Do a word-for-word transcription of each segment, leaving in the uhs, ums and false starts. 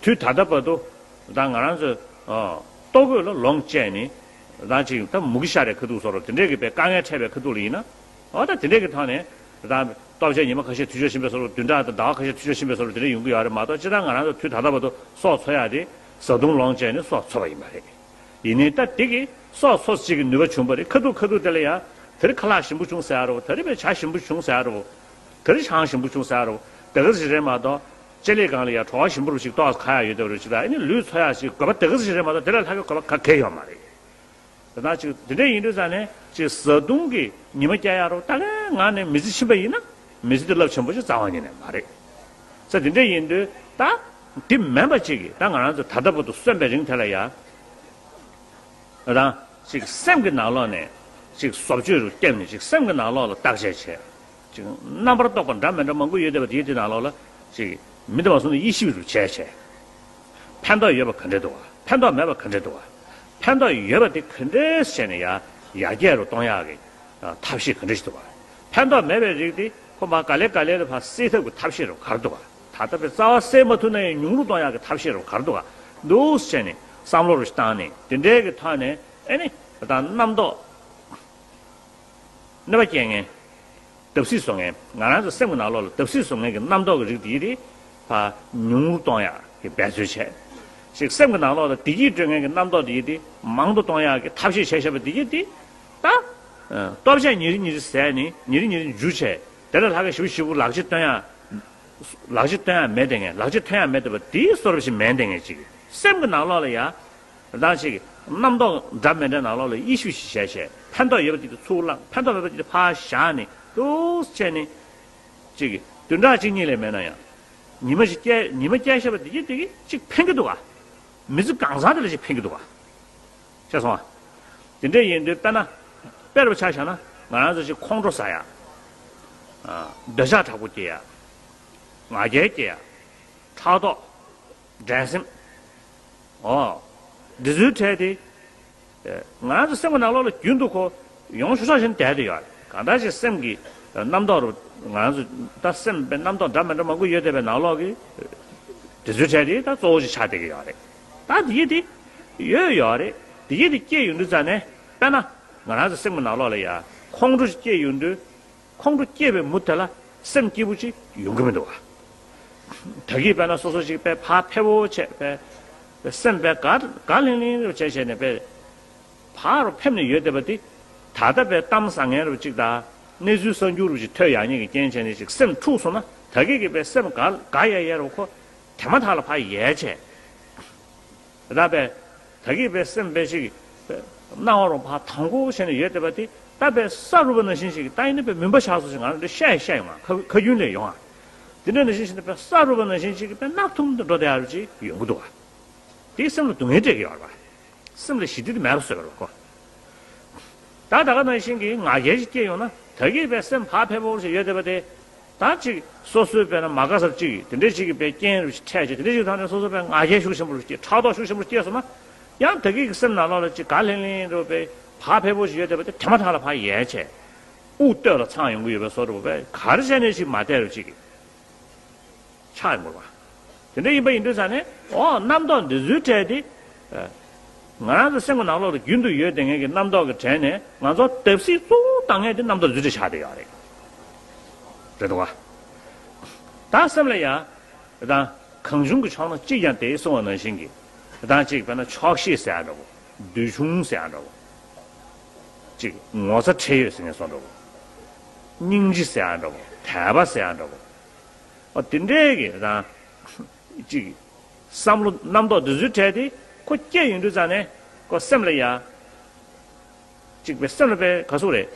དུས་ད་ལྟ་བར་དུ་ད་ང་རང་ཚོས་ཨ་ལྟོ་གོས་ལ་ལོངས་སྤྱད་ནས་ད་ཅིག་ད་མུ་གེ་ཤོར་བའི་ཁ་ཐུག་བཟོ་འདྲ་དེ་འདྲས་ཀྱི་དཔེ་དཀའ་ངལ་འཕྲད་པའི་ཁ་ཐུག་ལ་ཡིན་ན། འོ་ད་དེ་འདྲས་ཀྱི་ཐོག་ནས་ད་ལྟོ་ཆས་ཉི་མ་ཁ་ཤས་འཐུ་ཆོག་བཞིན་པའི་བཟོ་འདྲ། བདུན་ཕྲག་དང་ཟླ་བ་ཁ་ཤས་འཐུ་ཆོག་བཞིན་པའི་བཟོ་འདྲ་དེ་འདྲས་ཡོང་གི་ཡོད་རེད་མ་གཏོགས། སྤྱིར་བཏང་ང་རང་ཚོ་དུས་ད་ལྟ་བར་དུ་སྲོག་འཚོ་ཡག་དེ་བཟའ་བཏུང་ལོངས་སྤྱད་ནས་སྲོག་འཚོ་བ་ཡིན་པ་རེད། ཡིན་ནའི་ད་དེ་གི་སྲོག་འཚོ་ཅིག་གི་ནུས་པ་བྱུང་བ་རེད། ཁ་ཐུག་ཁ་ཐུག་དེ་ལ་ཡ་དེ་རིང་ཁ་ལག་ཞིམ་པོ་བྱུང་ཟེར་ཡ་རོ། དེ་རིང་བས་ཇ་ཞིམ་པོ་བྱུང་ཟེར་ཡ་རོ། དེ་རིང་ཆང་ཞིམ་པོ་བྱུང་ཟེར་ཡ་རོ། དེ་ག་ཞིག་རེད་མ་གཏོགས། ལྕེ་ལེ་སྒང་ལ་ཡ་བྲོ་བ་ཞིམ་པོ་རུ་ཞིག་ཏོག་ཁ་ཡ་ཡོད་དེ་རུ་ཞིག་ད་ཨ་ནི་ལུས་འཚོ་ཡ་ཞིག་དགོས་པ་དེ་ག་ཞིག་རེད་མ་གཏོགས། དེ་ལས་ལྷག་གི་དགོས་པ་ག་གེ་ཡོད་མ་རེད། དེ་ན་ཅིག་དེ་འདྲ་ཡིན་དུས་ཙང་ནས་ཅིག་བཟའ་བཏུང་གི་ཉི་མ་བསྐྱལ་ཡ་རོ། ད་གའི་ངང་ནས་མི་ཚེ་ཕྱིན་པ་ཡིན་ན་མི་ཚེ་འདི་རླབས་ཆེན་པོ་ཞིག་རྩ་བ་ཉིད་ནས་མ་རེད། ས་དེ་འདྲ་ཡིན་དུས་ད་འདི་མིན་པ་ཅིག་གིས་ད་ང་རང་ཚོ་ད་ལྟ་བར་དུ་གསོན་པའི་རིང་དེ་ལ་ཡ། ང་རང་ཅིག་སེམས་ཀྱི་ནང་ལོགས་ནས་ཅིག་བཟོ་བཅོས་རུ་བརྒྱབ་ནས་ཅིག་སེམས་ཀྱི་ནང་ལོགས་ལ་བརྟག་དཔྱད་བྱས། ཅིག་རྣམ་པར་རྟོག་པ་འདྲ་མི་འདྲ་མང་པོ་ཡོད་བསྡད་པ་དེའི་དེ་ནང་ལོགས་ལ་ཅིག་མི་འདི་མ་སོང་ན་དབྱེ་ཞིབ་རུ་བྱས་བྱས། ཕན་ཐོགས་ཡོད་པ་ག་འདྲས་འདུག་བ། ཕན་ཐོགས་མེད་པ་ག་འདྲས་འདུག་བ། ཕན་ཐོགས་ཡོད་པ་དེ་ག་འདྲས་བྱས་ནས་ཡར་ཡར་རྒྱས་རུ་གཏོང་ཡག་གི་ཐབས་ཤེས་ག་འདྲས་ཞིག་འདུག་བ། ཕན་ཐོགས་མེད་པའི་རིགས་དེ་ཁོ་མར་ག་ལེ་ག་ལེ་ལ་ཕར་སེལ་ཐབས་ཀྱི་ཐབས་ཤེས་རུ་ག་རེ་འདུག་བ། ད་ལྟ་བའི་རྩ་བ་སེལ་མ་ཐུབ་ན་ཡང་ཉུང་རུ་གཏོང་ཡག་གི་ཐབས་ཤེས་རུ་ག་རེ་འདུག་བ། འདུག་བྱས་ནས་བསམ་བློ་རུ་བཏང་ནས་དེ་འདྲའི་གི་ཐོག་ནས་ཨེ་ནི་ད་རྣམ་རྟོག་གནོད་པ་སྐྱེལ་མཁན། བརྡབ་གསིག་བཟོ་མཁན། ང་རང་ཚོ་སེམས་ཀྱི་ནང་ལོགས་ལ་བརྡབ་གསིག་བཟོ་མཁན་གྱི་རྣམ་རྟོག་གི་རིགས་དེ་དེ་ཕར་ཉུང་རུ་གཏོང་ཡག་གི་འབད་རྩོལ་བྱས། ཅིག་སེམས་ཀྱི་ནང་ལོགས་ལ་བདེ་སྐྱིད་སྤྲོད་མཁན་གྱི་རྣམ་རྟོག་དེ་དེ་མང་དུ་གཏོང་ཡག་གི་ཐབས་ཤེས་བྱས་བཞག་པ་དེ་དེ་ད་ལྟོ་ཆས་ཉིན་རེ་ཉིན་རེ་ཟས་ནས་ཉིན་རེ་ཉིན་རེ་འཇུ་བྱས། དེ་ལས་ལྷག་གི་ཞིབ་ཞིབ་པོ་ལག་ཆ་སྟོན་ཡག་ལག་ཆ་སྟོན་ཡག་མེད་དེ་ངས་ལག་ཆ་ཐོན་ཡག་མེད་དེ་བ་དེའི་བཟོ་འདྲ་ཞིག་མེད་དེ་ངས་ཅིག་སེམས་ཀྱི་ནང་ལོགས་ལ་ཡ། རང་ཅིག་རྣམ་རྟོག་འདྲ་མི་འདྲ་ནང་ལོགས་ལ་དབྱེ་ཞིབ་ཞིག་བྱས་བྱས། ཕན་ཐོགས་ཡོད་པ་དེ་དེ་ཚུར་བླངས། ཕན་ཐོགས་མེད་པ་དེ་དེ་ཕར་བཞག་ནས་འདུག་བྱས་ནས། ཅིག་བདུན་ཕྲག་གཅིག་གཉིས་ལས་མེད་ན་ཡང་། ཉི་མ་ཞིག་བསྐྱལ་ཉི་མ་བསྐྱལ་བཞག་པ་དེ་གི་དེ་གི་ཅིག་ཕན་གི་འདུག་ག་མི་ཚེ་གང་ཚང་དེ་ལ་ཅིག་ཕན་གི་འདུག་ག་ཤེས་སོང་ཨ། དེ་འདྲ་ཡིན་དུས་དཔེར་ན། དཔེ་རུ་ཆ་བཞག་ན་ང་རང་ཚོ་ཅིག་ཁོང་ཁྲོ་ཟ་ཡག་ཨ། འདོད་ཆགས་དྲག་པོ་སྐྱེ་ཡག་ང་རྒྱལ་སྐྱེ་ཡག་ཕྲག་དོག་འགྲན་སེམས། ཨོ། འདི་ཚོའི་གྲས་དེ། ང་རང་ཚོ་སེམས་ཀྱི་ནང་ལོགས་ལ་རྒྱུན་དུ་ཁོ་ཡོང་ཤུགས་ཆག་བཞིན་བསྡད་དེ་ཡོད་རེད། གང་ལྟར་ཅིག་སེམས་ཀྱི་རྣམ་རྟོག་རུ་ང་རང་ཚོ་ད་སེམས་པའི་རྣམ་རྟོག་འདྲ་མི་འདྲ་མང་པོ་ཡོད་བསྡད་པའི་ནང་ལོགས་ཀྱི་དེ་ཚོའི་གྲས་དེ་ད་གཙོ་བོ་ཞིག་ཆགས་བསྡད་ཀྱི་ཡོད་རེད། ད་དེ་ཡི་དེ་ཡོད་ཡོད་རེད། དེ་ཡི་དེ་སྐྱེས་ཡོང་དུས་ཙ་ནས་དཔེར་ན་ང་རང་ཚོ་སེམས་ཀྱི་ནང་ལོགས་ལ་ཡ་ཁོང་ཁྲོ་ཞིག་སྐྱེས་ཡོང་དུས། ཁོང་ཁྲོ་སྐྱེས་པའི་མུ་མཐུད་ལ་སེམས་སྐྱིད་པོ་ཅིག་ཡོང་གི་མི་འདུག་བ། ད་གིན་དཔེར་ན་སོ་སོ་ཅིག་དཔེ་ཕར་ཕེབས་པོ་བྱས་དཔེ། དཔེ་སེམས་དཔེ་དགའ་དགའ་ལྷིང་ལྷིང་རུ་བྱས་བྱས་ནས་དཔེ། ཕར་རུ་ཕེབས་ནས་ཡོད་བསྡད་པ་འདི། ད་ལྟ་དཔེ་གཏམ་བཟང་ངན་རུ་ཅིག་དང་གནས་ཚུལ་གསར་འགྱུར་རུ་ཅིག་ཐོས་ཡག་ཉིད་ཀྱི་རྐྱེན་བྱས་ནས་ཅིག་སེམས་འཁྲུགས་སོང་ན་ད་གིན་གི་དཔེ་སེམས་དགའ་དགའ་ཡ་ཡ་རུ་ཁོ་དེ་མ་ཐག་ལ་ཕར་ཡལ་བྱས། ད་དཔེ། ད་གིན་དཔེ་སེམས་དཔེ་ཞིག་སྣང་བ་རུ་ཕར་དང་པོ་བྱས་ནས་ཡོད་བསྡད་པ་དེ་ད་དཔེ་ས་རུབ་པ་ནང་བཞིན་ཞིག་ད་ཡིན་ན་དཔེ་མུན་པ་ཆགས་སོང་ཞིག་ང་རང་འདི་བཤད་ཡ་བཤད་ཡོང་ང་ཁ་ཁ་རྒྱུན་ལས་ཡོང་ང་། འདི་འདྲ་ནང་བཞིན་ཞིག་ད་དཔེ་ས་རུབ་པ་ནང་བཞིན་ཞིག་དཔེ་གནག་ཐུམ་དུ་འགྲོ་བསྡད་ཡ་རུ་ཅིག་ཡོང་གི་འདུག་བ། དེས་སེམས་ལ་སྡུག་བསྔལ་སྤྲད་ཀྱི་ཡོད་རེད་བ། སེམས་ལ་ཞི་བདེ་དེ་མེད་པ་བཟོས་པ་རེད་བ་ཁོ། ད་ད་ག་ནང་བཞིན་གྱི་ང་རྒྱལ་ཞིག་སྐྱེས་ཡོང་ན་ད་གིན་དཔེ་སེམས་ཕར་ཕེབས་པོ་ཞིག་ཡོད་བསྡད་པ་དེ། ད་ཅིག་སོ་སོའི་དཔེར་ན་མ་དགའ་ས་ཅིག་དེ་འདྲའི་ཅིག་གི་དཔེ་རྐྱེན་རུ་ཞིག་འཕྲད་བྱས་དེ་འདྲའི་ཅིག་ཐོག་ནས་སོ་སོ་དཔེ་ང་རྒྱལ་ཤུགས་ཆེན་པོ་རུ་སྐྱེས་ཕྲག་དོག་ཤུགས་ཆེན་པོ་སྐྱེས་སོང་ན། ཡང་ད་གིན་གི་སེམས་ནང་ལོགས་ལ་ཅིག་དགའ་ལྷིང་ལྷིང་རུ་དཔེ་ཕར་ཕེབས་པོ་ཞིག་ཡོད་བསྡད་པ་དེ་དེ་མ་ཐག་ལ་ཕར་ཡལ་བྱས། དབུགས་སྟོད་ལ་འཚང་ཡོང་གི་ཡོད་པའི་བཟོ་འདྲ་བོ་དཔེ་ག་རེ་བྱས་ནས་ཅིག་མ་བསྡད་རུ་ཅིག་གི་ཆགས་ཡོང་དགོས་པ། དེ་འདྲ་ཡིན་པ་ཡིན་དུས་ཙང་ནས་ཨོ་རྣམ་རྟོག་འདི་ཚོའི་གྲས་དེ། ང་རང་ཚོ་སེམས་ཀྱི་ནང་ལོགས་ལ་རྒྱུན་དུ་ཡོད་བསྡད་མཁན་གྱི་རྣམ་རྟོག་གི་གྲས་ནས་ང་ཚོ་བརྡབ་གསིག་གཙོ་བོ་བཏང་མཁན་དེ་རྣམ་རྟོག་འདི་ཚོའི་གྲས་ཆགས་བསྡད་ཡོད་རེད། རེད་འདུག་བ། ད་སེམས་ལ་ཡ། ད་གང་བྱུང་གི་ཕྱོགས་ན་ཅིག་ཀྱང་དེ་གསུངས་པ་ནང་བཞིན་གྱི། ད་ཅིག་དཔེར་ན་ཆོག་ཤེས་ཟེར་ཡ་འདྲ་བོ། འདོད་ཆུང་ཟེར་ཡ་འདྲ་བོ། ཅིག་ངོ་ཚ་ཁྲེལ་ཡོད་ཟེར་མཁན་སོགས་འདྲ་བོ། སྙིང་རྗེ་ཟེར་ཡ་འདྲ་བོ། དད་པ་ཟེར་ཡ་འདྲ་བོ། ཨ་དེ་འདྲའི་གི་རང་། ཅིག་བསམ་བློ་རྣམ་རྟོག་འདི་ཚོའི་གྲས་དེ་ཁོ་སྐྱེས་ཡོང་དུས་ཙང་ནས་ཁོ་སེམས་ལ་ཡ། ཅིག་པའི་སེམས་ལ་པའི་ག་ཟུག་རེད།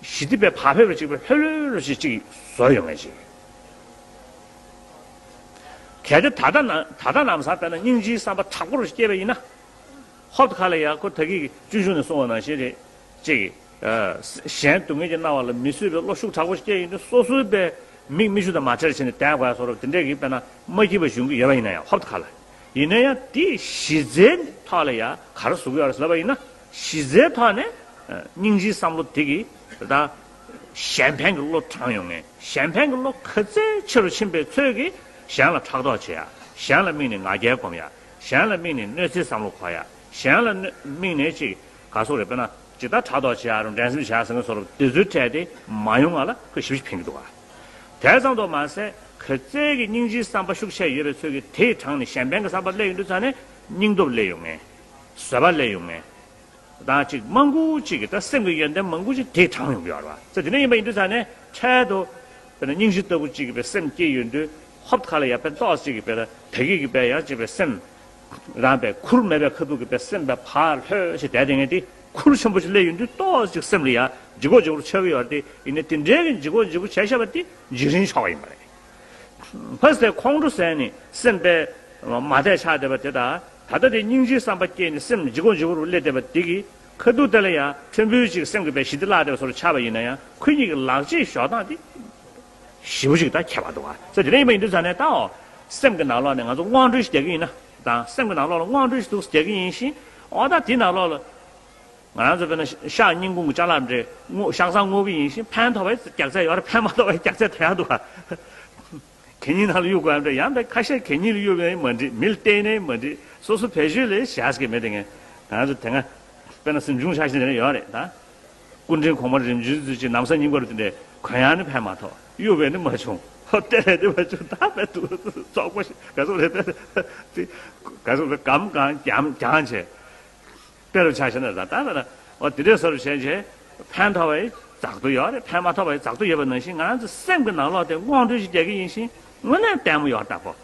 ཞི་བདེ་པའི་བག་ཕེབས་རེ་ཅིག་པའི་ལྷོད་ལྷོད་རེ་ཞིག་ཅིག་བཟོ་ཡོང་ངེས་ཅིག་གལ་ཏེ་ད་ལྟ་ན་ད་ལྟ་ལམ་སང་དཔེར་ན་སྙིང་རྗེའི་བསམ་པ་དྲག་པོ་རེ་སྐྱེས་པ་ཡིན་ན། ཧོབ་ཏེ་ཁ་ལ་ཡ་ཁོ་ད་གིན་གྱི་སྤྱོད་འཇུག་ནས་གསུངས་པ་ནང་བཞིན་རེད། ཅིག་གཞན་སྡུག་བསྔལ་གྱིས་མནར་བ་ལ་མི་བཟོད་པའི་བློ་ཤུགས་དྲག་པོ་སྐྱེས་ཡོང་དུས་སོ་སོའི་པའི་མིག་མིག་ཆུ་དང་མ་བྲལ་བྱས་ནས་བསྡད་དགོས་ཡ་བཟོ་འདྲ་དེ་འདྲས་ཀྱི་དཔེར་ན་མ་སྐྱིད་པ་བྱུང་གི་ཡོད་པ་ཡིན་ན་ཡང་ཧོབ་ཏེ་ཁ་ལ། ཡིན་ན་ཡང་དེ་གཞི་རྩའི་ཐོག་ལ་ཡ་ག་རེ་བཟོ་གི་ཡོད་རེད་ཟེར་ལབ་པ་ཡིན་ན་གཞི་རྩའི་ཐོག་ནས་སྙིང་རྗེའི་བསམ་བློ་དེ་གིས་ད་གཞན་ཕན་གྱི་བློ་དྲངས་ཡོང་ངེས། གཞན་ཕན་གྱི་བློ་ག་ཚད་ཆེ་རུ་ཕྱིན་པའི་ཚོད་ཀྱིས་གཞན་ལ་ཕྲག་དོག་བྱེད་ཡ། གཞན་ལ་དམིགས་ནས་ང་རྒྱལ་སྒོམ་ཡ། གཞན་ལ་དམིགས་ནས་གནོད་འཚེའི་བསམ་བློ་འཁོར་ཡ། གཞན་ལ་གནོད་དམིགས་ནས་ཅིག་ག་སོགས་རེད། དཔེར་ན་ཇི་ལྟར་ཕྲག་དོག་བྱེད་ཡ་རུ་འགྲན་སེམས་བྱེད་ཡ་ཟེར་མཁན་སོགས་དེ་ཚོའི་གྲས་དེ་མ་ཡོང་བ་ལ་ཁོས་ཞེ་པོ་ཅིག་ཕན་གྱི་འདུག་ག། དེ་ཙམ་དུ་མ་ཟད་ག་ཚད་ཀྱི་སྙིང་རྗེའི་བསམ་པ་ཤུགས་ཆེ་ཡོད་པའི་ཚོད་ཀྱིས་དེའི་གྲངས་ནས་གཞན་ཕན་གྱི་བསམ་པ་སླེབས་ཡོང་དུས་ཙང་ནས་སྙིང་སྟོབས་སླེབས་ཡོང་ངེས། བཟོད་པ་སླེབས་ཡོང་ངེས། དང་ཅིག་མང་པོ་ཅིག་གི་ད་སེམས་ཀྱི་ཡོན་ཏན་མང་པོ་ཅིག་དེ་དྲངས་ཡོང་གི་ཡོད་རེད་བ། ཙང་དེ་འདྲ་ཡིན་པ་ཡིན་དུས་ཙང་ནས་འཕྲལ་དུ་དཔེར་ན་སྙིང་རྗེ་ལྟ་བུ་ཅིག་གི་པའི་སེམས་སྐྱེས་ཡོང་དུས་ཧོབ་ཁ་ལ་ཡ་ཕན་ཏོག་ཅིག་གི་པའི་ད་གི་གི་པའི་ཡང་ཅིག་པའི་སེམས་རང་པའི་ཁུར་མེད་པའི་ཁ་ཐུག་གི་པའི་སེམས་པའི་ཕར་ལྷོད་ཞེས་བསྡད་དེ་ངས་དེ་ཁུར་ཆེན་པོ་ཞིག་སླེབས་ཡོང་དུས་ཏོག་ཅིག་སེམས་ལ་ཡ་ལྗིད་ཁོག་ལྗིད་ཁོག་ཆགས་ཀྱི་ཡོད་རེད། དེ་ཡིན་ནའི་དེ་འདྲའི་གི་ལྗིད་ཁོག་ལྗིད་ཁོག་བྱས་བཞག་པ་དེ་འཇིགས་རིན་ཆོག་པ་ཡིན་པ་རེད། ཕ་སའི་ཁོང་ཁྲོ་ཟེར་ནས་སེམས་པའི་མ་དད་ཆགས་བསྡད་པ་དེ་དང་། ད་ལྟ་དེ་སྙིང་རྗེའི་བསམ་པ་སྐྱེས་ནས་སེམས་ལྗིད་ཁོག་ལྗིད་ཁོག་རུ་སླེབས་བསྡད་པ་དེ་གིས་ཁ་ཐུག་དེ་ལ་ཡང་ཕྲན་བུ་ཅིག་སེམས་ཀྱི་པའི་ཞི་བདེ་བརླག་བསྡད་པ་བཟོ་འདྲ་ཆགས་པ་ཡིན་ན་ཡང་ཁོ་གཉིས་ཀྱི་ལག་རྗེས་ཞོག་སྟངས་དེ་ཞེ་པོ་ཅིག་ད་ཁྱད་པར་འདུག་ག། ཙང་དེ་འདྲ་ཡིན་པ་ཡིན་དུས་ཙང་ནས་ད་འོ་སེམས་ཀྱི་ནང་ལོགས་ནས་ང་ཚོ་དབང་སྒྲོལ་ཞིག་རྒྱག་གི་ཡིན་ན་དང་། སེམས་ཀྱི་ནང་ལོགས་ལ་དབང་སྒྲོལ་ཞིག་འདུག་རྒྱག་གི་ཡིན་ཞིང་། འོ་ད་དེའི་ནང་ལོགས་ལ། ང་རང་ཚོ་དཔེར་ན་ཤ་སྙིང་ཁུང་གི་ཅ་ལག་འདྲ་བསྔོ་ཤ་ཚ་བསྔོ་གི་ཡིན་ཞིང་ཕན་ཐོགས་པའི་རྒྱགས་ཚད་ཡོད་རེད། ཕན་མ་ཐོགས་པའི་རྒྱགས་ཚད་དེ་ཡང་འདུག་ག། གད་སྙིགས་ནང་ལ་གཡུག་དགོས་ཡ་འདྲ་ཡང་འདྲ། ཁ་ཤས་གད་སྙིགས་ལ་གཡུག་པ་ཡང་མ་འགྲིག་མི་ལ་སྟེར་ནའི་མ་འགྲིག་སོ་སོ་བེད་སྤྱོད་ལས་བཞག་ཟེར་གི་མེད་དེ། ངས་ང་རང་ཚོ་དེ་སྔ་དཔེར་ན་གཟིམ་ཆུང་ཆ་ཞིག་དེ་འདྲ་ཡོད་རེད་ད། སྐུ་ཕྲེང་གོང་མ་རིམ་བྱོན་ཚོས་ཅིག་ན་བཟའ་རྙིང་པ་རུ་དེ་འདྲས་གོན་ཡ་ནི་ཕན་མ་ཐོགས། གཡུག་པ་ནི་མ་བྱུང་། ཧོ་སྟེར་ཡ་ནི་མ་བྱུང་། ད་བས་འདུག་བཙོག་པོ་ཞིག་ག་ཚོད་རེད་དཔེ་དེ་ག་ཚོད་རེད། གམ་གང་རྒྱམ་རྒྱང་བྱས། དཔེ་རུ་ཆ་བཞག་ན་ད་ལྟ་ན་འོ་དེ་འདྲའི་བཟོ་འདྲ་བྱས་བྱས་ཕན་ཐོགས་པའི་འཛག་སྡུག་ཡོད་རེད། ཕན་མ་ཐོགས་པའི་འཛག་སྡུག་ཡོད་པ་ནང་བཞིན་ང་རང་ཚོ་སེམས་ཀྱི་ནང་ལོགས་དེ་དབང་སྒྲོལ་ཞིག་རྒྱག་གི་ཡིན་ཞིང་དངོས་གནས་ལྟད་མོ་ཡོད་ལྟ་བུ།